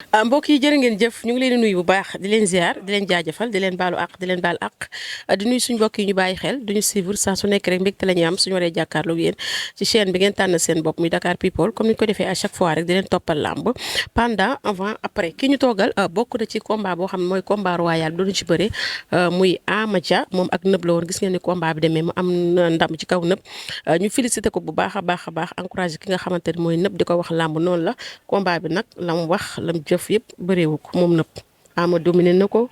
mbokk yi jërë ngeen jëf ñu ngi leen di nuyu bu baax di leen ziar di leen jaajëfal di leen baalu àq di leen baal àq di nuyu suñu mbokk yi ñu bàyyi xel duñu suivre saa su nekk rek mbégte la ñuy am suñu waree jàkkaarloo ak yéen ci chaîne bi ngeen tànn seen bopp muy Dakar People comme ni ñu ko defee à chaque fois rek di leen toppal làmb pendant avant après ki ñu toogal bokk na ci combat boo xam ne mooy combat royal doonu ci bëre muy Ama Dia moom ak nëb la woon gis ngeen ni combat bi demee mu am ndam ci kaw nëb ñu félicité ko bu baax a baax a baax encouragé ki nga xamante ne mooy nëb di ko wax làmb noonu la combat bi nag lam wax lam jëf yëpp bëreewu ko moom nëpp Ama dominé na ko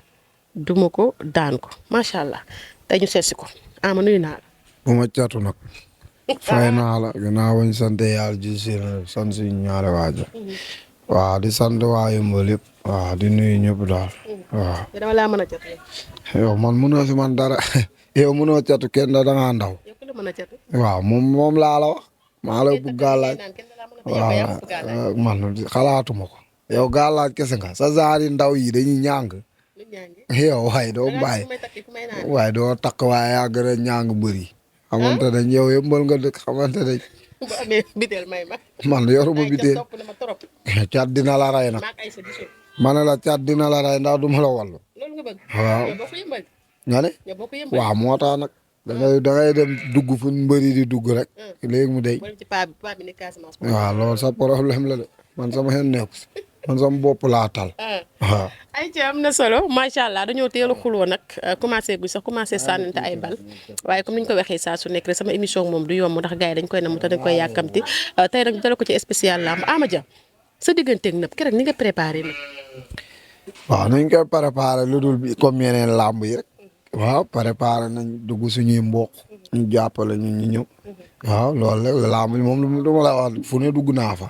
duma ko daan ko macha allah tey ñu seetsi ko Ama nuyu naa la. bu ma catu nag. fay naa la gannaaw bañ sant yàlla ji si sant suñu ñaari waajur. waaw di sant waa Yëmbal yëpp. waaw di nuyu ñëpp daal. waaw. dama laa mën a catu. yow man mënoo si man dara yow mënoo catu kenn da ngaa ndaw. yow ku la mën a catu. waaw moom laa la wax. maa la bu gàllaaj. waaw man xalaatuma ko. yow gàllaaj kese nga sa zaari ndaw yi dañuy ñàng. yow waaye doo bàyyi waaye doo takk waaye yaa gën a ñàng bëri. xamante ne yow Yëmbal nga dëkk xamante ne. bu amee bideel may ma. man yoruma bideel. cat dina la rey nag. ma ne la cat dina la rey ndax du ma la wallu. loolu nga bëgg. waaw. nga ne. waaw moo tax nag. da ngay dem dugg fu mbëri di dugg rek. léegi mu dey. waaw loolu sa problème la de man sama xel nekku si man sama bopp laa tal. waaw. ay ci am na solo macha allah dañoo teel a xuloo nag commencé gu sax commencé sànnante ay bal waaye comme ni ñu ko waxee saa su nekk rek sama émission moom du yomb ndax gars yi dañ koy namm te dañ koy yàkkamti tey nag dala ko ci spécial lamb Ama Dia sa digganteeg nëb keroog ni nga préparé nag. waaw nañ koy préparé lu dul bi comme yeneen lamb yi rek. waaw préparé nañ dugg suñuy mbokk ñu jàppale ñu ñëw. waaw loolu la lamb moom lu ma la wax fu ne dugg naa fa.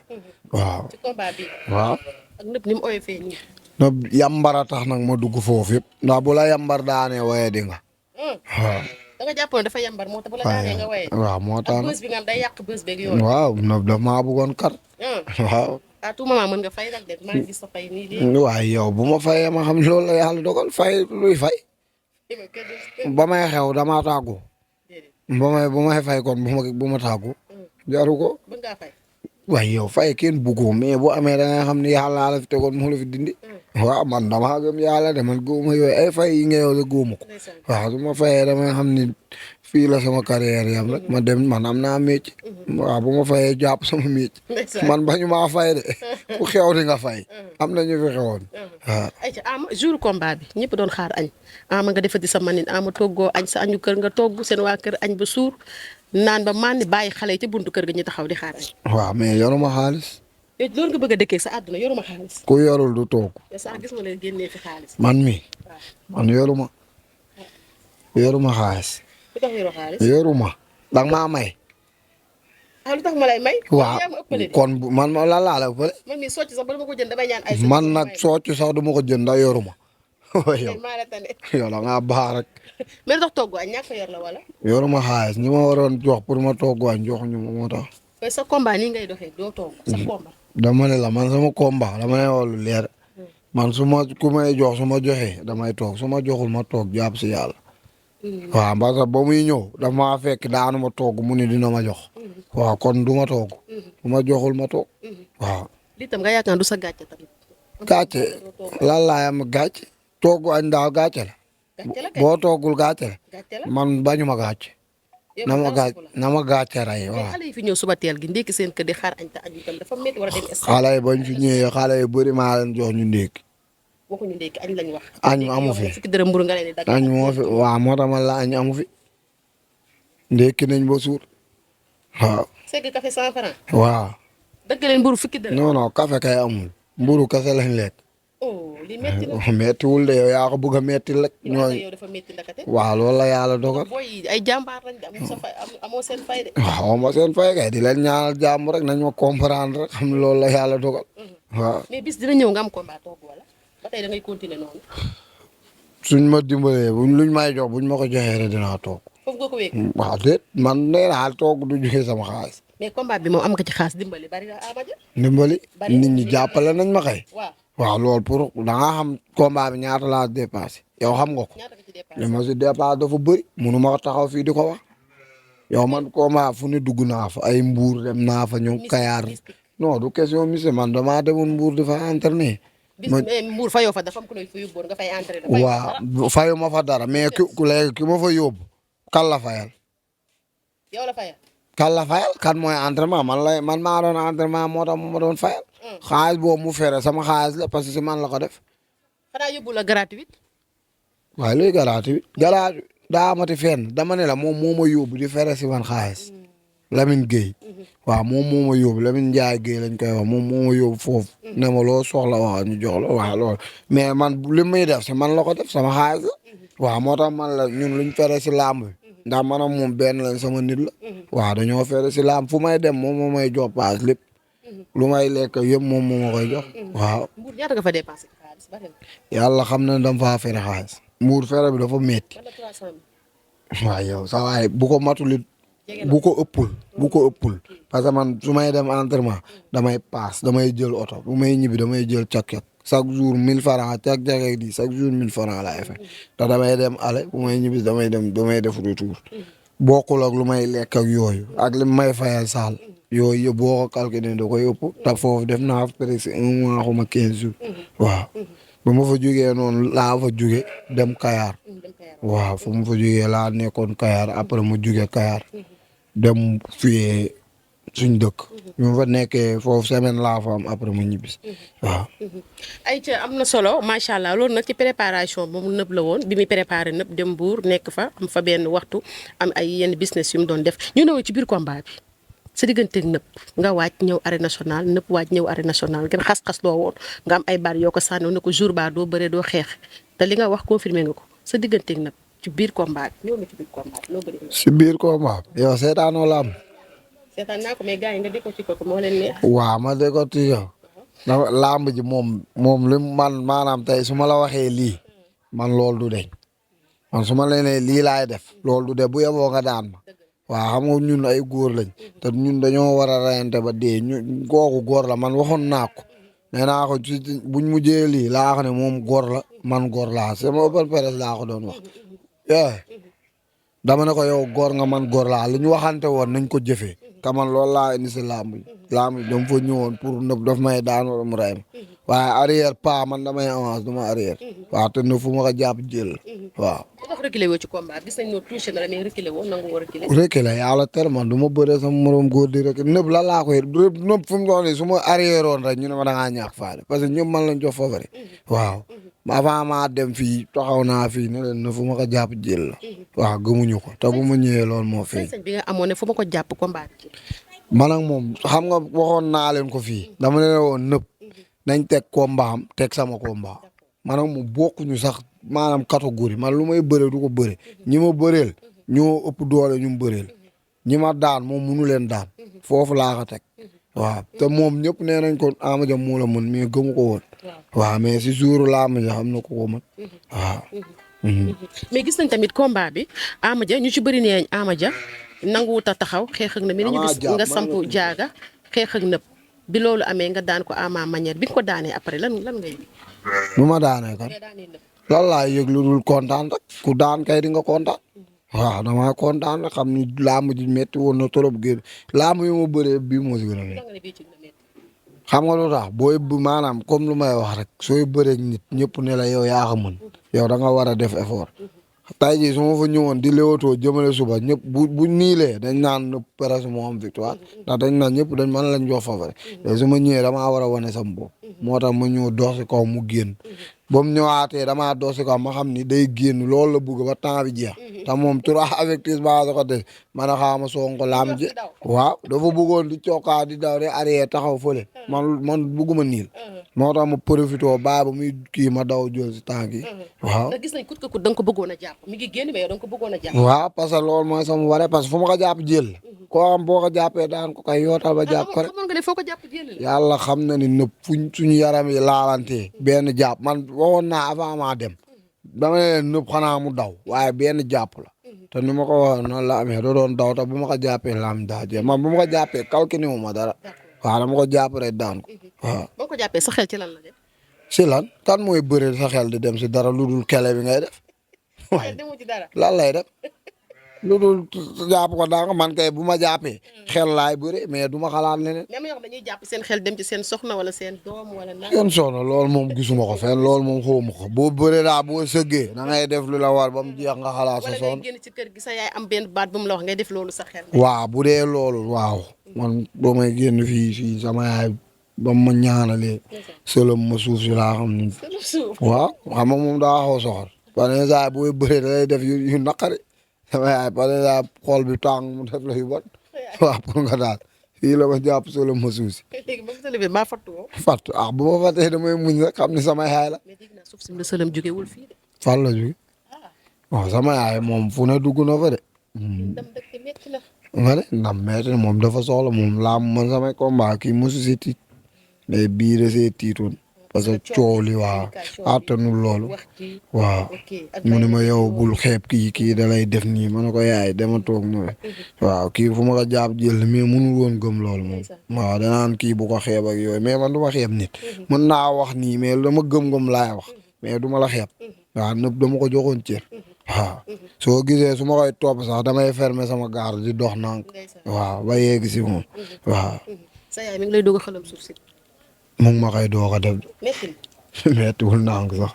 waaw ci combat bi. waaw. ak nëb ni mu oyofee nii. no yambara tax nag ma dugg foofu yëpp ndax bu la yambar daanee waye di nga. waaw. da nga jàppoon dafa yambar moo tax bu la daanee nga waye. waaw moo tax bës bi nga am day yàq bës beeg yoon. waaw no daf maa bëggoon kar. waaw. à tout moment mën nga fay nag de maa ngi gis sa fay nii de. waaye yow bu ma fayee ma xam loolu la yàlla dogal fay luy fay. ba may xew damaa tàggu. bu may fay kon bu ma tàggu. jaru ko. bëgg ngaa fay. waaye yow fay kenn bëggoo mais bu amee da nga xam ne yàlla la fi tegoon mu la fi dindi. waaw man damaa gëm yàlla de man góoma yooyu ay fay yi nga yow de góoma ko. waaw su ma fayee dama xam ni fii la sama carrière yam rek ma dem man am naa métier. waaw bu ma fayee jàpp sama métier. man bañu maa fay de ku xew di nga fay. am na ñu fi xewoon. waaw. ayca Ama jour combat bi ñëpp doon xaar añ Ama nga defati sa manin Ama toggoo añ sa añu kër nga togg seen waa kër añ ba suur naan ba man ni bàyyi xale yi ci buntu kër ga ñu taxaw di xaar añ. waaw mais yoruma xaalis. yow loolu nga bëgg a dëkkee sa àdduna yoruma xaalis. ku yorul du toog. te sax gis nga leen génnee fi xaalis. man mi man yoruma xaalis. lu tax yoroo xaalis. yoruma danga maa may. ah lu tax ma lay may. waaw kon man lan laa la ëppale. man mii socc sax bala ma ko jënd damay ñaan ay. man nag socc sax du ma ko jënd ndax yoruma. yow maa la tane. yow da ngaa baax rek. mais dox togg añ ñàkk yor la wala. yoruma xaalis ñi ma waroon jox pour ma togg añ jox ñu ma moo tax. mais sa combat nii ngay doxee doo togg sa combat. dama ne la man sama combat dama ne wàllu leer man ku may jox su ma joxee damay toog su ma joxul ma toog jàpp si yàlla. waaw parce que ba muy ñëw dafa maa fekk daanu ma toog mu ni dina ma jox. waaw kon du ma toog. bu ma joxul ma toog. waaw. lii tam nga yaakaar du sa gàcce tamit. gàcce lan laa am gàcce. togg añ daaw gàcce la. boo toggul gàcce la. man bañu ma gàcce. na ma gàcce rey waaw. xale yi fi ñëw suba teel gi ndékki seen kër di xaar añ te añ tam dafa métti war a dem. xale yi bañ fi ñëwee xale yi bëri maa leen jox ñu ndékki. waxuñu ndékki añ lañ wax. añ amu fi fukki dërëm mburu nga leen di dagg. añ moo fi waaw moo tax man la añ amu fi. ndékki nañ ba suur waaw. segg café 100 francs. waaw. dëgg leen mburu fukki dërëm. non non café kay amul. mburu kese lañ lekk. oh li métti na. méttiwul de yow yaa ko bëgg a métti rek. yow dafa métti ndakate. waaw loolu la yàlla dogal. booy ay jàmbaar lañ de amoo seen fay de. waaw amoo seen fay kay di leen ñaanal jàmm rek nañ ma comprendre rek xam ne loolu la yàlla dogal. waaw. mais bis dina ñëw nga am combat toog wala ba tey da ngay continuer noonu. suñ ma dimbalee luñ may jox buñ ma ko joxee rek dinaa toog. foofu nga ko wéeg. waaw déet man nee naa toog du joxe sama xaalis. mais combat bi moom am nga ci xaalis dimbali bari na Ama Dia. dimbali nit ñi jàppale nañ ma kay. waaw. waaw loolu pour da nga xam combat bi ñaata laa dépassé yow xam nga ko. ñaata nga ci dépassé. li ma si dépassé dafa bëri munu ma ko taxaw fii di ko wax. yow man combat fu ne dugg naa fa ay mbuur dem naa fa ñëw kayaar non du question mise man damaa demoon mbuur di fa entraîner bis Mbour fayoo fa dafa am ku lay fa yóbboon nga fay entraîné. waaw fayu ma fa dara mais ku léegi ki ma fa yóbbu kan la fayal. yow la fayal. kan la fayal kan mooy entraînement man maa doon entraînement moo tax mu ma doon fayal. xaalis boobu mu fere sama xaalis la parce que si man la ko def. xanaa yóbbu la gratuit. waaye luy gratuit daa amati fenn dama ne la moom moo ma yóbbu di fere si man xaalis. Lamine Gueye. waaw moom moo ma yóbbu Lamine Ndiaye Gueye lañ koy wax moom moo ma yóbbu foofu. ne ma loo soxla wax ñu jox la waaw loolu mais man li muy def si man la ko def sama xaalis la. waaw moo tax man la ñun luñ fere si làmb bi. ndax maanaam moom benn lañ sama nit la. waaw dañoo fere si làmb fu may dem moom moo may jox paas lépp. lu may lekk yëpp moom moo ma koy jox. waaw. Mbour ñaata nga fa dépensé xaalis bari na. yàlla xam na dama faa fere xaalis. Mbour fere bi dafa métti. waaw yow sa waay bu ko matulit bu ko ëppul parce que man su may dem entraînement damay paas damay jël oto bu may ñibbi damay jël càq-càq chaque jour 1000 francs càq-càq di chaque jour 1000 francs laay fay te damay dem ale bu may ñibbi damay def retour bokkul ak lu may lekk ak yooyu ak li may fayal saal yooyu yëpp boo ko calculé da koy ëpp te foofu def naa presque 1 mois xuma 15 jours waaw ba ma fa jógee noonu laa fa jóge dem Kayar waaw fu ma fa jógee laa nekkoon Kayar après mu jóge Kayar dem fii suñ dëkk. ñu fa nekkee foofu semaine laa fa am après mu ñibbisi waaw. ayca am na solo macha allah loolu nag ci préparation moom nëb la woon bi muy préparé nëb dem Mbour nekk fa am fa benn waxtu am ay yenn business yu mu doon def ñu newee ci biir combat bi sa digganteeg nëb nga waaj ñëw arène nationale nëb waaj ñëw arène nationale ngeen xas-xas loo woon nga am ay baat yoo ko sànni ne ko jour ba doo bëree doo xeex te li nga wax confirmé nga ko sa digganteeg nëb. ci biir combat bi ñëw na ci biir combat bi loo bëri. si biir combat bi yow seetaanoo la am. seetaan naa ko mais gars yi nga décortiquer ko moo leen neex. waaw ma décortiquer ko. lamb ji moom li man maanaam tey su ma la waxee lii man loolu du deñ man su ma la nee lii laay def loolu du de bu yeboo nga daan ma waaw xam nga ñun ay góor lañ te ñun dañoo war a reyante ba dee ñu kooku góor la man waxoon naa ko nee naa ko ci buñ mujjee lii laa wax ne moom góor la man góor laa sama open presse laa ko doon wax. dama ne ko yow góor nga man góor laa li ñu waxante woon nañ ko jëfee te man loolu laa indi si làmb ji dama fa ñëwoon pour nëb daf may daan wala mu ray ma waaye arrière pas man damay avance du ma arrière waaw te ne fu ma ko jàpp jël waaw. ndax reculé woo ci combat gis nañ ne touché na la mais reculé woo nangu woo reculé. reculé yàlla tere man du ma bëree sama morom góor di rek nëb la laa koy nëb fu mu doon nii su ma arrière woon rek ñu ne ma da ngaa ñàkk faale parce que ñëpp man lañ jox favori waaw. avant maa dem fii taxaw naa fii ne leen ne fu ma ko jàpp jël la waaw gëmuñu ko te bu ma ñëwee loolu moo feeñ. bi nga amoon ne fu ma ko jàpp combat bi. man ak moom xam nga waxoon naa leen ko fii dama ne woon nëb nañ teg combat am teg sama combat man ak moom bokkuñu sax maanaam catégorie man lu may bëre du ko bëre ñi ma bëreel ñoo ëpp doole ñu mu bëreel ñi ma daan moom munu leen daan foofu laa ko teg waaw te moom ñëpp nee nañ ko Ama Dia moo la mën mais gëmu ko woon. waaw mais si jour laa ma xam na ko ko mën waaw. mais gis nañ tamit combat bi Ama Dia ñu ci bëri nee nañ Ama Dia nanguwut a taxaw xeex ak nëb. ñu gis nga samp jaaga xeex ak nëb bi loolu amee nga daan ko ama manière bi nga ko daanee après lan nga yëg. bu ma daanee kan lan laa yëg lu dul kontaan rek ku daan kay di nga kontaan. waaw damaa kontaan rek xam ni làmb ji métti woon na trop génn làmb yi ma bëree bii moo si gën a métti xam nga lu tax booy maanaam comme lu may wax rek sooy bëreeg nit ñëpp ne la yow yaa ko mën yow da nga war a def effort. tey jii su ma fa ñëwoon di léewatoo jëmale suba ñëpp bu niilee dañ naan presque moo am victoire ndax dañ naan ñëpp dañ mën lañ jox favori te su ma ñëwee damaa war a wane sama bopp moo tax ma ñëw dox si kaw mu génn ba mu ñëwaatee damaa dox si kaw ma xam ni day génn loolu la bëgg ba temps bi jeex te moom 3 avertissement sa ko des man a xaama soog ko laam ji waaw dafa bëggoon di cokkaa di daw di arrière taxaw fële man bëgguma niil moo tax ma profité bàyyi ba muy kii ma daw jël si tànk yi waaw. gis nañ kut ko da nga ko bëggoon a jàpp mi ngi génn mais yow da nga ko bëggoon a jàpp. waaw parce que loolu mooy sama waree parce que fu ma ko jàpp jël koo xam boo ko jàppee daan ko kay yootal ba jàpp ko rek. xamoon nga ne foo ko jàpp jël la. yàlla xam na ni nëpp suñu yaram yi laalantee benn jàpp man waxoon naa avant maa dem dama ne leen nëpp xanaa mu daw waaye benn jàpp la te ni ma ko waxee noonu la amee da doon daw te bu ma ko jàppee laam daa jeex man bu ma ko jàppee calculé wu ma dara waaw dama ko jàpp rek daan ko waaw. boo ko jàppee sa xel ci lan la de. si lan kan mooy bëre sa xel di dem si dara lu dul kele bi ngay def waaye lan lay def lu dul jàpp ko daa man kay bu ma jàppee xel laay bëre mais du ma xalaat leneen. même yoo xam dañuy jàpp seen xel dem ci seen soxna wala seen doom wala naan. kenn soxna loolu moom gisuma ko fenn loolu moom xawma ko boo bëree daa boo sëggee da ngay def lu la war ba mu jeex nga xalaat sa wala soxna. ngay génn ci kër gi sa yaay am benn baat bu mu la wax ngay def loolu sa xel. waaw bu dee loolu waaw man boo may génn fii sama yaay ba ma ñaanalee sëlëm ma suuf si laa xam ni waaw xam nga moom daa xaw soxor parce que saa booy bëree da lay def yu naqari sama yaay parce que saa xool bi tàng mu def la yu bon waaw pour nga daal fii la ma jàpp sëlëm ma suuf si. léegi ba mu sëlëmee maa fattu woo. fàttu bu ma fàttee damay muñ rek xam ni sama yaay la. mais dégg naa suuf si mu la sëlëm jógewul fii de. fan la jóge waaw sama yaay moom fu ne dugg na fa de. ndam dëkk métti na. nga de ndam métti na moom dafa soxla moom laa man samay combat kii mosu si tiit mais bii da see tiitoon parce que coow li waa attanul loolu waaw mu ne ma yow bul xeeb kii da lay def nii ma ne ko yaay dama toog noonu waaw kii fu ma ko jàpp jël mais mënul woon gëm loolu moom waaw danaan kii bu ko xeeb ak yooyu mais man du ma xeeb nit mën naa wax nii mais dama gëm-gëm laay wax mais du ma la xeeb waaw nëpp dama ko joxoon cër waaw soo gisee su ma koy topp sax damay fermer sama garde di dox nànk waaw ba yegg si moom waaw. sa yaay mi ngi lay doog a xalam suuf si. mu ngi ma koy doog a def métti de méttiwul nànk sax.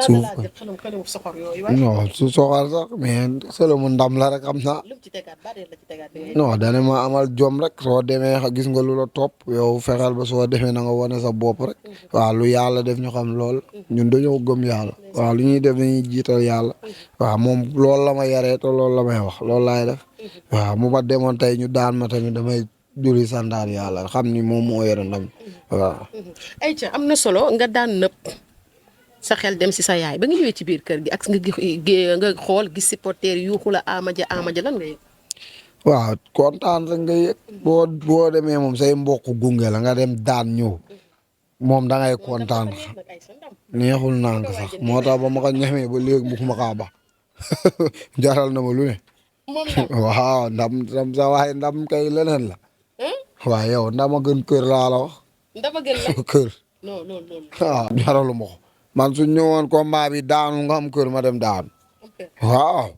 suuf xalam soxor yooyu. non su soxor sax mais sëlëmu ndam la rek xam naa. lu mu ci tegaat ba la ci tegaat. non dana ma amal jom rek soo demee gis nga lu la topp yow fexeel ba soo demee na nga wane sa bopp rek. waaw lu yàlla def ñu xam lool ñun dañoo gëm yàlla. waaw lu ñuy def dañuy jiital yàlla. waaw moom loolu la ma yaree te loolu la may wax loolu laay def. waaw mu ma demoon tey ñu daan ma tamit damay julli santaat yàlla xam ni moom moo yore ndam waaw. ayca am na solo nga daan nëpp sa xel dem si sa yaay ba nga ñëwee ci biir kër gi ak nga xool gis supporter yuuxu la Ama Dia lan nga yëg. waaw kontaan rek nga yëg boo demee moom say mbokk gunge la nga dem daan ñëw moom da ngay kontaan neexul nànk sax moo tax ba ma ko ñemee ba léegi bu ma kaa ba jaral na ma lu ne. waaw ndam sa waaye ndam kay leneen la. waaw yow ndama gën kër laa la wax. ndama gën la kër. non non non. waaw jaralu ma ko man su ñëwoon combat bi daanu nga am kër ma dem daanu. waaw.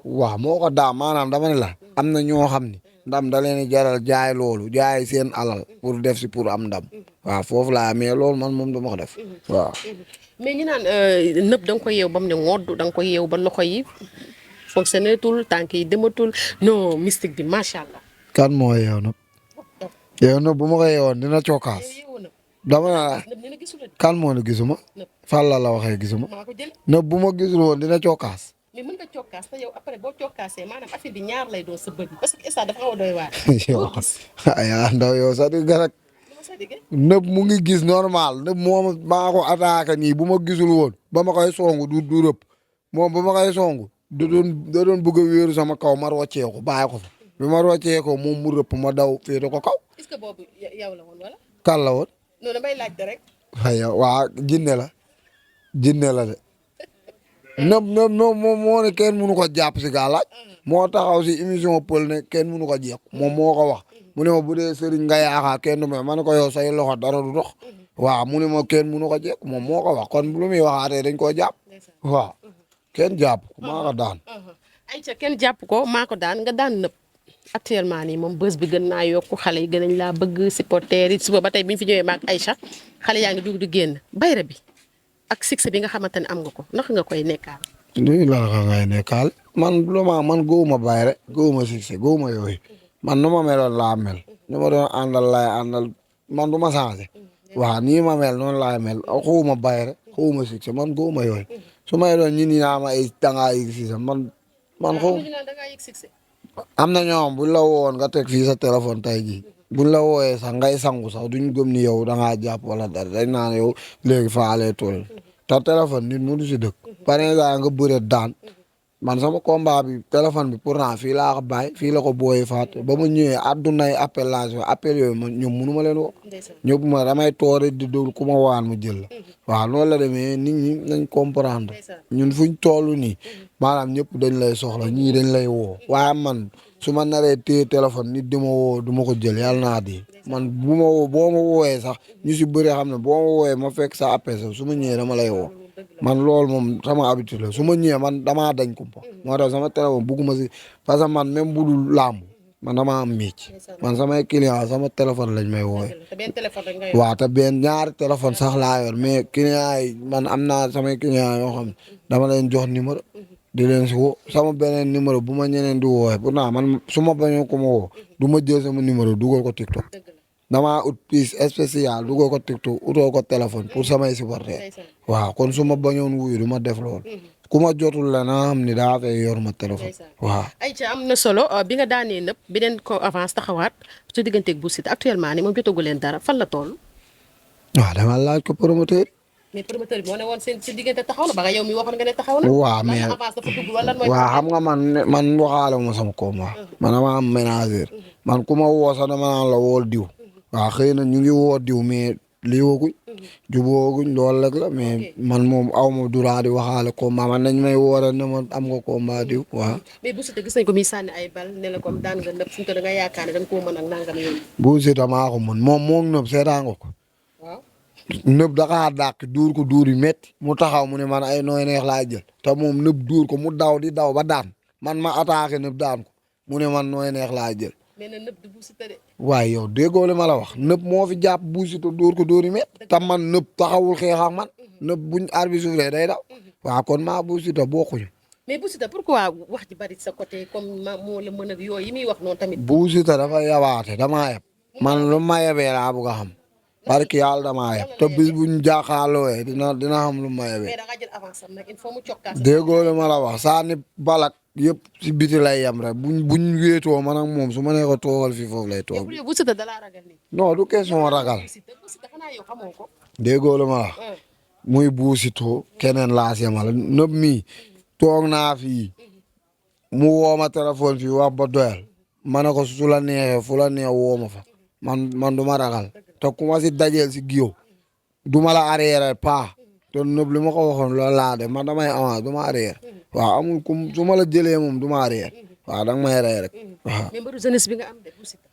waaw moo ko daa maanaam dama ne la. am na ñoo xam ni. ndam da leen di jaral jaay loolu jaay seen alal pour def si pour am ndam. waaw foofu laa mais loolu man moom dama ko def. waaw. mais ñu naan nëb da nga ko yeew ba mu ne ngodd da nga ko yeew ba loxo yi fonctionné tul tànk yi dematul non mystique bi macha allah. kan moo yeew nag. yow nag bu ma ko yeewoon dina cokkaas. dama ne kan moo ne gisuma. fan la waxee gisuma. nag bu ma gisul woon dina cokkaas. mais mën nga cokkaas te yow après boo cokkaasee maanaam affaire bi ñaar lay doon sa bët parce que instant dafa xaw a doy waar. yow yaa ndaw yow sax di garag nëb mu ngi gis normal nëb moom maa ko attaqué nii bu ma gisul woon ba ma koy songu du rëpp moom ba ma koy songu da doon bëgg a wéeru sama kaw ma rocceeku bàyyi ko fa bi ma rocceekoo moom mu rëpp ma daw féete ko kaw. est-ce que boobu yow la woon wala. kan la woon. non damay laajte rek. waaw waa jinne la de. nëb moom moo ne kenn mënu ko jàpp si gàllaaj moo taxaw si émission pël ne kenn mënu ko jeex moom moo ko wax mu ne ma bu dee sëriñ nga yaakaar kenn du ma ne ko yow say loxo dara du dox waaw mu ne ma kenn mënu ko jeex moom moo ko wax kon lu muy waxaatee dañ koo jàpp waaw kenn jàpp ko maa ko daan. ayca kenn jàpp ko maa ko daan nga daan nëb actuellement nii moom bës bi gën naa yokku xale yi gën nañ laa bëgg supporter yi suba ba tey bi ñu fi ñëwee maak Aïcha xale yaa ngi dugg di génn bayra bi ak succès bi nga xamante ne am nga ko naka nga koy nekkaal. lii la nga ngay nekkaal man góoma bayre góoma succès góoma yooyu man nu ma meloon laa mel nu ma doon àndal laay àndal man du ma changé waaw nii ma mel noonu laay mel xawma bayre xawma succès man góoma yooyu su may doon ñi nii naa ma ay dangaa yëg succès man xaw am na ñoom buñ la woon nga teg fii sa téléphone tey jii buñ la wooyee sax ngay sangu sax duñ gëm ni yow da ngaa jàpp wala dara dañ naan yow léegi faalee tool te téléphone nit mu du si dëkk par exemple nga bëre daan man sama combat bi téléphone bi pourtant fii laa ko bàyyi fii la ko booyee faat ba ma ñëwee addunay appellation appel yooyu man ñoom mënu ma leen woo ñëpp ma damay toore di déglu ku ma waan mu jël la waaw noonu la demee nit ñi nañ comprendre ñun fuñ toll nii maanaam ñëpp dañ lay soxla ñii dañ lay woo waaye man su ma naree téye téléphone nit di ma woo du ma ko jël yàlla naa di man bu ma woo boo ma wooyee sax ñu si bëri xam ne boo ma wooyee ma fekk sa appel sax su ma ñëwee dama lay woo man loolu moom sama habitude la su ma ñëwee man damaa dañ kumpa moo tax sama téléphone bugguma si parce que man même bu dul làmb man damaa am métier man samay client sama téléphone lañ may wooye waaw te benn ñaari téléphone sax laa yor mais client yi man am naa samay client yoo xam ne dama leen jox numéro di leen si woo sama beneen numéro bu ma ñeneen di wooye pourtant man su ma bañoo ko ma woo du ma jël sama numéro dugal ko TikTok damaa ut pièce spéciale dugal ko TikTok utoo ko téléphone pour samay supporter waaw kon su ma bañoon wuyu du ma def loolu ku ma jotul la naa xam ni daa fay yor ma téléphone waaw. ayca am na solo bi nga daanee nëpp beneen ko avance taxawaat su digganteeg Bou Siteu actuellement ni moom jotagu leen dara fan la toll. waaw dama laaj ko promoteur. mais promoteur bi moo ne woon seen diggante taxaw na ba nga yow mi waxoon nga ne taxaw na. waaw mais avance dafa dugg wala lan mooy. waaw xam nga man waxaale ma sama combat. man dama am ménageur. man ku ma woo sax dama naan la wool diw. waaw xëy na ñu ngi woo diw mais lii wooguñ. jubóoguñ loolu rek la mais man moom aw ma droit di waxaale combat man nañ may woore ne ma am nga combat diw waaw. mais Bou Siteu gis nañ ko muy sànni ay bal ne la comme daan nga nëb suñu da nga yaakaar ne da nga koo mën ak nangam yooyu. Bou Siteu maa ko mën moom nëb seetaan nga ko. waaw. nëb dakaa dàq duur ko duur yu métti mu taxaw mu ne man ay nooy neex laa jël te moom nëb duur ko mu daw di daw ba daan man ma attaqué nëb daan ko mu ne man nooy neex laa jël. mais nag nëb du Bou Siteu de. waaye yow déggoo li ma la wax nëb moo fi jàpp Bou Siteu dóor ko dóor yu métti te man nëb taxawul xeex ak man nëb buñ arbitre soufflé day daw waaw kon maa Bou Siteu bokkuñu. mais Bou Siteu pourquoi wax ji bari sa côté comme moo la mën ak yooyu yi muy wax noonu tamit. Bou Siteu dafa yabaate damaa yeb man lu ma yebee laa bëgg a xam parce que yàlla damaa yeb te bis buñ jaaxaaloo dina xam lu ma yebee. mais da nga jël avance am nag il faut mu cokkaas. déggoo li ma la wax saa ni balak yëpp si biti lay yem rek buñ wéetoo man ak moom su ma nee ko toogal fii foofu lay toog. Bou Siteu da laa ragal nii. non du question ragal. Bou Siteu xanaa yow xamoo ko. déggoo li ma la wax muy Bou Siteu keneen laa si yemale nëb mi toog naa fii mu woo ma téléphone fii wax ba doyal ma ne ko su la neexee fu la neex woo ma fa man du ma ragal te ku ma si dajeel si giyow du ma la arrière pas te nëb li ma ko waxoon loolu laa def man damay avance du ma arrière waaw amul kum su ma la jëlee moom du ma arrière waaw danga may rey rek waaw. mais mbaru jeunesse bi nga am de Bou Siteu.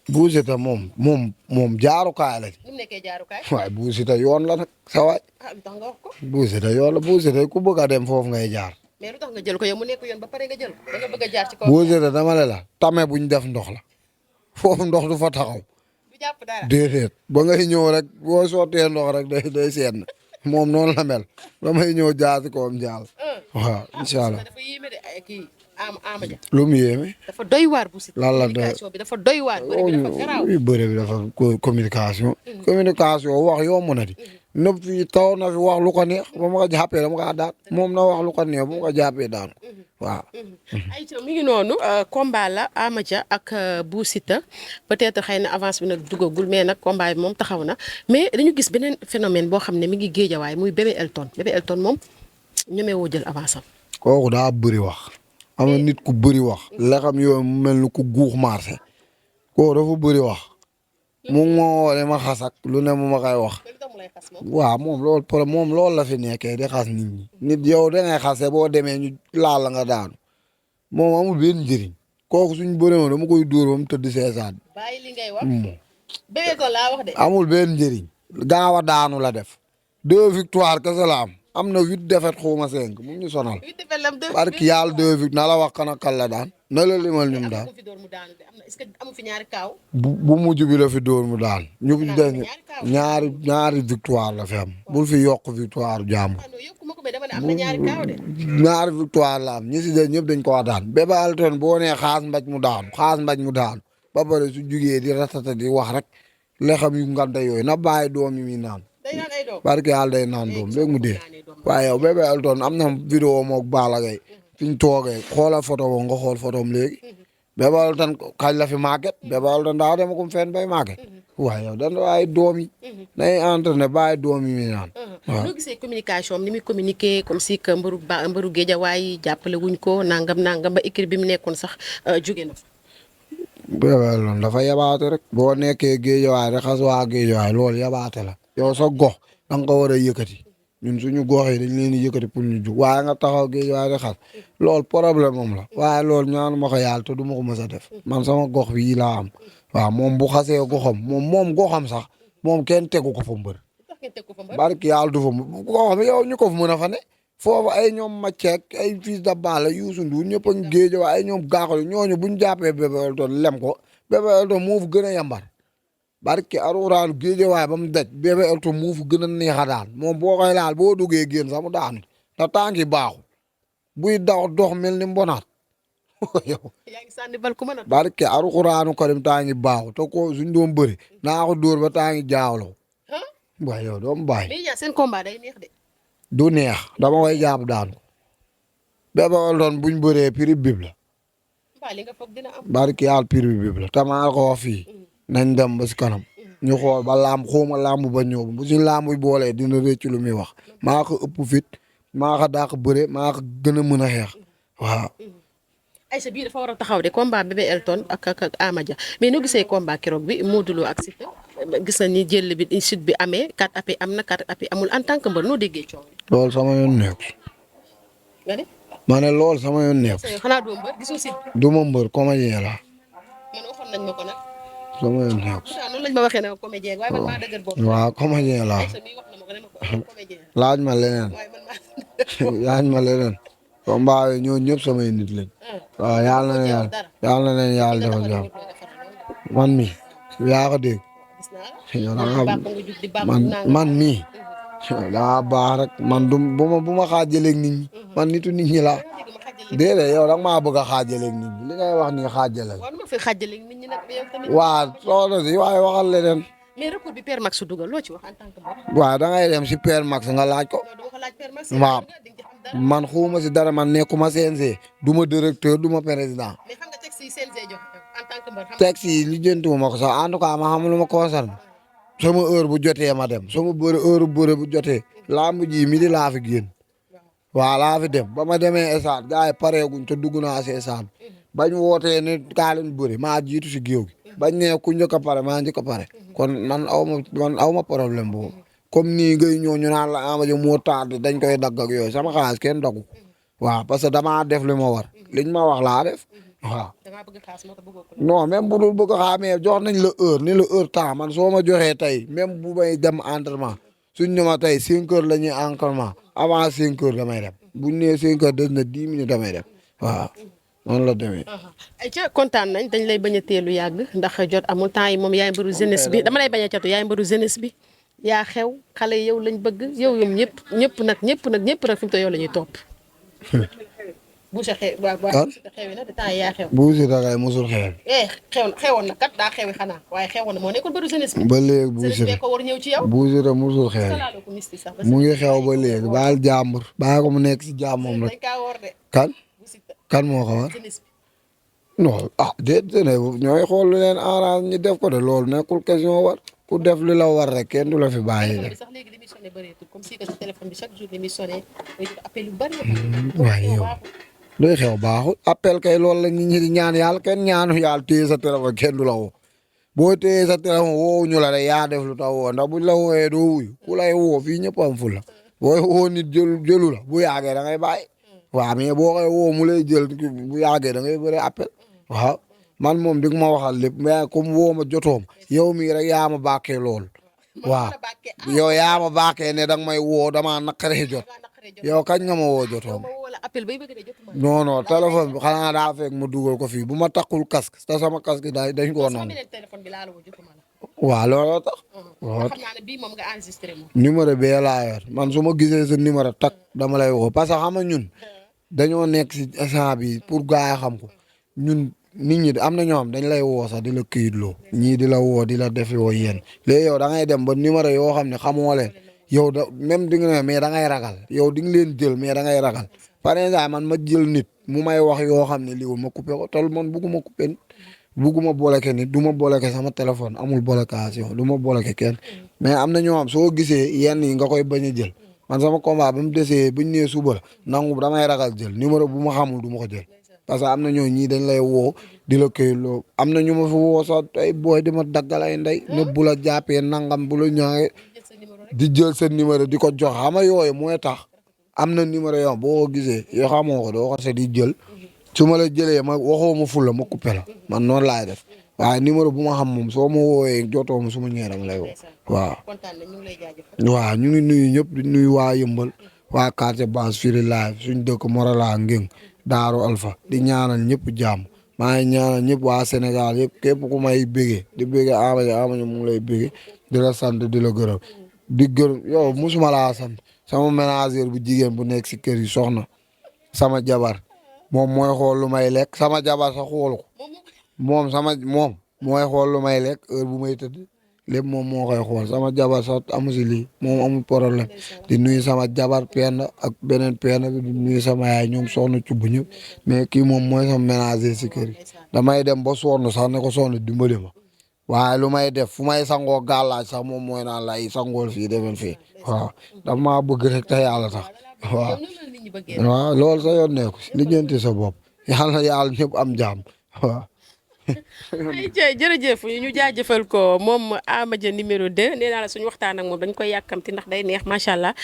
Bou Siteu moom jaarukaay la. ni mu nekkee jaarukaay. waaye Bou Siteu yoon la nag sa waay. lu tax nga wax ko. Bou Siteu yoon la Bou Siteu ku bëgg a dem foofu ngay jaar. mais lu tax nga jël ko yow mu nekk yoon ba pare nga jël ko da nga bëgg a jaar ci kaw. Bou Siteu dama ne la tame buñ def ndox la foofu ndox du fa taxaw. du jàpp dara. déedéet ba ngay ñëw rek boo sottee ndox rek day seen moom noonu la mel damay ñëw jaar ci kawam jaal. waaw incha allah dafa yéeme de ay kii Ama Dia. lu mu yéeme. dafa doy waar Bou Siteu. lan la communication bi dafa doy waar. bëre bi dafa garaaw bëre bi dafa communication. communication wax yomb na di. nëb fii taw na fi wax lu ko neex ba ma ko jàppee dama kaa daan moom na wax lu ko neex ba ma ko jàppee daan ko waaw. ayca mi ngi noonu combat la Ama Dia ak Bou Siteu peut-être xëy na avance bi nag dugagul mais nag combat bi moom taxaw na mais dañu gis beneen phénomène boo xam ne mi ngi géejawaay muy bébé Elton moom ñemee woo jël avance am. kooku daa bëri wax. am na nit ku bëri wax. la xam yow mu mel ni ku guux marché. kooku dafa bëri wax. mu ngi ma woo ma xas ak lu ne mu ma koy wax. waaw moom loolu la fi nekkee di xas nit ñi. nit yow dangay xase boo demee ñu laal la nga daanu. moom amul benn njëriñ. kooku suñ bëree woon dama koy dóor ba mu tëdd seesaan. bàyyi li ngay wax. bébé ko laa wax de. amul benn njëriñ. gaaw a daanu la def. 2 victoires kese la am na 8 défaites xuma 5 mu ñu sonal. 8 défaites lam 2 parce que yàlla 2 victoires na la wax kan ak kan la daan. na la limal ñum daan. est-ce que amu fi ñaari kaaw. bu mujj bi la fi dóor mu daan. ñu fi des ñaari victoire la fi am. bul fi yokk victoire jàmm. ñaari victoire la am ñi si des ñëpp dañ ko wax daan. Bébé Elton boo nee xaas mbaj mu daanu ba pare su jugee di ratata di wax rek lexam yu ngante yooyu na bàyyi doom yi muy naan. parce que yàlla day naan doom léegi mu dee. waaye yow Bébé Elton am na vidéo moog Balla Gaye fi ñu toogee xoolal photo boobu nga xool photo am léegi. Bébé Elton kañ la fi màgget Bébé Elton daa dem ko fenn bay màgget. waaye yow dañu bàyyi doom yi. nay entraîné bàyyi doom yi muy naan. waaw noo gisee communication ni muy communiquer comme si que mbëru géejawaay jàppale wuñ ko nangam ba équipe bi mu nekkoon sax jóge na fa. Bébé Elton dafa yabaate rek. boo nekkee géejawaay rek xas waa géejawaay loolu yabaate la. yow sa gox da nga ko war a yëkkati. ñun suñu gox yi dañ leen di yëkkati pour ñu jug waaye nga taxaw géej waaye di xas loolu problème moom la waaye loolu ñaanu ma ko yàlla te du ma ko mës a def man sama gox bii laa am waaw moom bu xasee goxam moom goxam sax moom kenn tegu ko fa mbër barki yàlla du fa mu ko xam yow ñu ko fa mën a fa ne foofu ay ñoom Mathiek ay Fils de Balla Youssou Ndour ñëpp a ngi géej waaye ay ñoom gaaxul ñooñu buñ jàppee Bébé Elton lem ko Bébé Elton moo fu gën a yambar barki alxuraan géej waaye ba mu daj Bébé Elton moo fu gën a neex a daan moom boo koy laal boo duggee génn sax mu daanu te tànk yi baaxul buy daw dox mel ni mbonaat yow yaa ngi sànni bal ku mën a. barki alxuraanu karim tànk yi baaxul te ko suñ doon bëri naa ko dóor ba tànk yi jaawloo waaye yow doo mu bàyyi. mais yaa seen combat day neex de. du neex dama koy jàpp daan ko Bébé Elton buñ bëree prix bib la mbaa li nga foog dina am. barki yàlla prix bib la te maa ko wax fii nañ dem ba si kanam ñu xool ba làmb xooma làmb ba ñëw bu si làmb boolee dina rëcc lu muy wax maa ko ëpp fit maa ko dàq bëre maa ko gën a mën a xeex waaw. Aïcha bii dafa war a taxaw de combat Bébé Elton ak Ama Dia mais noo gisee combat keroog bi Modou Lo ak Siteu gis na ni jël bi sud bi amee 4 appuis am na 4 appuis amul en tant que mbër noo déggee coow. loolu sama yoon nekk. nga ne. ma ne loolu sama yoon nekk. xanaa doo mbër gisoo sud. du ma mbër comédien la. man waxoon nañ ma ko nag. sama yoon nekk. pourtant noonu lañ ma waxee ne comédien waaye man maa dëgër bopp. waaw comédien la. Aïcha mii wax na ma ko ne ma ko comédien la. laaj ma leneen. waaye man maa. laaj ma leneen. combat yi ñoo ñëpp samay nit lañ. waaw yàlla na leen yàlla na leen yàlla defal jàmm man mi yaa ko dégg. man mii daa baax rek man du bu ma xaajaleeg nit ñi man nitu nit ñi laa déedéet yow da nga maa bëgg a xaajaleeg nit ñi li ngay wax nii xaajale la. waaw soxna si waaye waxal leneen. mais recours bi Père Max su dugal loo ci wax en tant que mbokk. waaw da ngay dem si Père Max nga laaj ko. waaw man xuuma si dara man nekkuma CNG du ma directeur du ma président. mais xam nga texte yi CNG jox en tant que mbër. texte yi lijjantiwuma ko sax en tout cas ma xam lu ma concerne sama heure bu jotee ma dem sama heure bu jotee lamb ji midi laa fi génn waaw laa fi dem ba ma demee stade gars yi pareeguñ te dugg naa si stade bañ wootee ne kaa leen bëri maa jiitu si géew gi bañ ne ku njëkk a pare maa njëkk a pare kon man aw ma problème boobu comme nii ngay ñëw ñu naan la Ama Dia moo tardé dañ koy dagg ak yooyu sama xaalis kenn daggu waaw parce que damaa def li ma war liñ ma wax laa def waaw. non même bu dul bëgg a xaamee jox nañ la heure ni la heure temps man soo ma joxee tey même bu may dem entraînement suñ ne ma tey 5 heures la ñuy entraînement avant 5 heures damay dem buñ nee 5 heures des na 10 minutes damay dem waaw noonu la demee. ayca kontaan nañ dañ lay bañ a teelu yàgg ndax jot amul temps yi moom yaay mbëru jeunesse bi dama lay bañ a catu yaay mbëru jeunesse bi yaa xew xale yow lañ bëgg yow ñëpp nag fi mu toll yow la ñuy topp. Boucher xew waaw xewi na de temps yaa xew. Boucher da ngay musul xew. xewoon na kat daa xewi xanaa waaye xewoon na moo nekkoon bëru jeunesse bi. ba léegi Boucher ko war ñëw ci yow. Boucher da musul xew mu ngi xew ba léegi baal jàmbur baa ko mu nekk si jàmmam rek. kan moo ko war. non déedéet ñooy xool lu leen arrange ñu def ko de loolu nekkul question war ku def li la war rek kenn du la fi bàyyi de. waaye yow luy xew baaxul appel kay loolu la nit ñi di ñaan yàlla kenn ñaanu yàlla téye sa téléphone kenn du la woo boo téye sa téléphone woowu ñu la de yaa def lu tax woo ndax buñ la wooyee doo wuyu ku lay woo fii ñëpp am fu la booy woo nit jëlu la bu yàggee da ngay bàyyi waaw mais boo koy woo mu lay jël bu yàggee da ngay bëri appel waaw man moom di nga ma waxal lépp mais comme woo ma jotoom yow mii rek yaa ma bàkkee lool waaw yow yaa ma bàkkee ne danga may woo damaa naqaree jot yow kañ nga ma woo jotoom non non téléphone bi xanaa daa fekk ma dugal ko fii bu ma takkul casque te sama casque dañ koo nangu waaw looloo tax numéro bee laa yor man su ma gisee sa numéro tak dama lay woo parce que xam nga ñun dañoo nekk si instant bi pour gars yi xam ko ñun nit ñi am na ñoo xam dañ lay woo sax di la këyitloo ñii di la woo di la def yoo yéen léegi yow da ngay dem ba numéro yoo xam ne xamoo leen yow da même di nga ne mais da ngay ragal yow di nga leen jël mais da ngay ragal par exemple man ma jël nit mu may wax yoo xam ne lii ma coupé ko tol man bugguma coupé nit bugguma bloqué nit du ma bloqué sama téléphone amul blocation du ma bloqué kenn mais am na ñoo xam soo gisee yenn yi nga koy bañ a jël man sama combat ba mu desee buñ nee suba nangu damay ragal jël numéro bu ma xamul du ma ko jël parce que am na ñoo ñii dañ lay woo di la këyloo am na ñu ma fi woo sax ay booy di ma daggal ay ndey ne bu la jàppee nangam bu la ñëwee di jël sa numéro di ko jox xam nga yooyu mooy tax am na numéro yoo boo ko gisee yoo xamoo ko doo ko se di jël su ma la jëlee ma waxoo ma ful la ma coupé la man noonu laay def waaye numéro bu ma xam moom soo ma woowee jotoo ma su ma ñëwee dama lay woo waaw. kontaan na ñu ngi lay jaajëfal. waaw ñu ngi nuyu ñëpp di nuyu waa Yëmbal waa quartier Basse Firi Live suñ dëkk Morala Ngeng Daaru Alpha di ñaanal ñëpp jàmm maa ngi ñaanal ñëpp waa Sénégal yëpp képp ku may bégee di bégee Amathia mu ngi lay bégee di la sant di la gërëm di gërëm yow musuma laa sant sama ménagère bu jigéen bu nekk si kër yi soxna sama jabar moom mooy xool lu may lekk sama jabar sax xoolu ko moom mooy xool lu may lekk heure bu may tëdd lépp moom moo koy xool sama jabar sax amu si lii moom amul problème di nuyu sama jabar Penda ak beneen Penda bi di nuyu sama yaay ñoom soxna cubb ñëpp mais kii moom mooy sama ménager si kër yi damay dem ba sonn sax ne ko sonn dimbali ma waaye lu may def fu may sangoo gàllaaj sax moom mooy naan lay sangool fii defen fii waaw daf maa bëgg rek te yàlla tax waaw loolu sa yoon nekku si lijjanti sa bopp yàlla ñëpp am jàmm waaw. ay jërëjëf ñu jaajëfal ko moom Amathia numéro 2 nee naa la suñu waxtaan ak moom dañ koy yàkkamti ndax day neex macha allah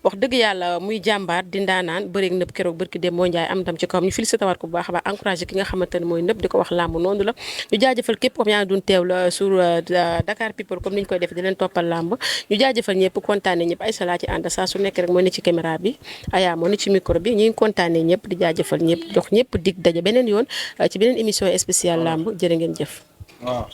wax dëgg yàlla muy jàmbaar di ndaanaan bëreeg nëb keroog barki dem moo njaay am tam ci kawam ñu félicité waat ko bu baax a baax encouragé ki nga xamante ne mooy nëb di ko wax làmb noonu la ñu jaajëfal képp comme yaa ngi doon teewlu sur Dakar People comme ni ñu koy def di leen toppal làmb ñu jaajëfal ñëpp kontaane ñëpp ay salaa ci ànd saa su nekk rek moo ne ci caméra bi aya moo ne ci micro bi ñu ngi kontaane ñëpp di jaajëfal ñëpp jox ñëpp dig daje beneen yoon ci beneen émission spéciale làmb jërë ngeen jëf. waaw.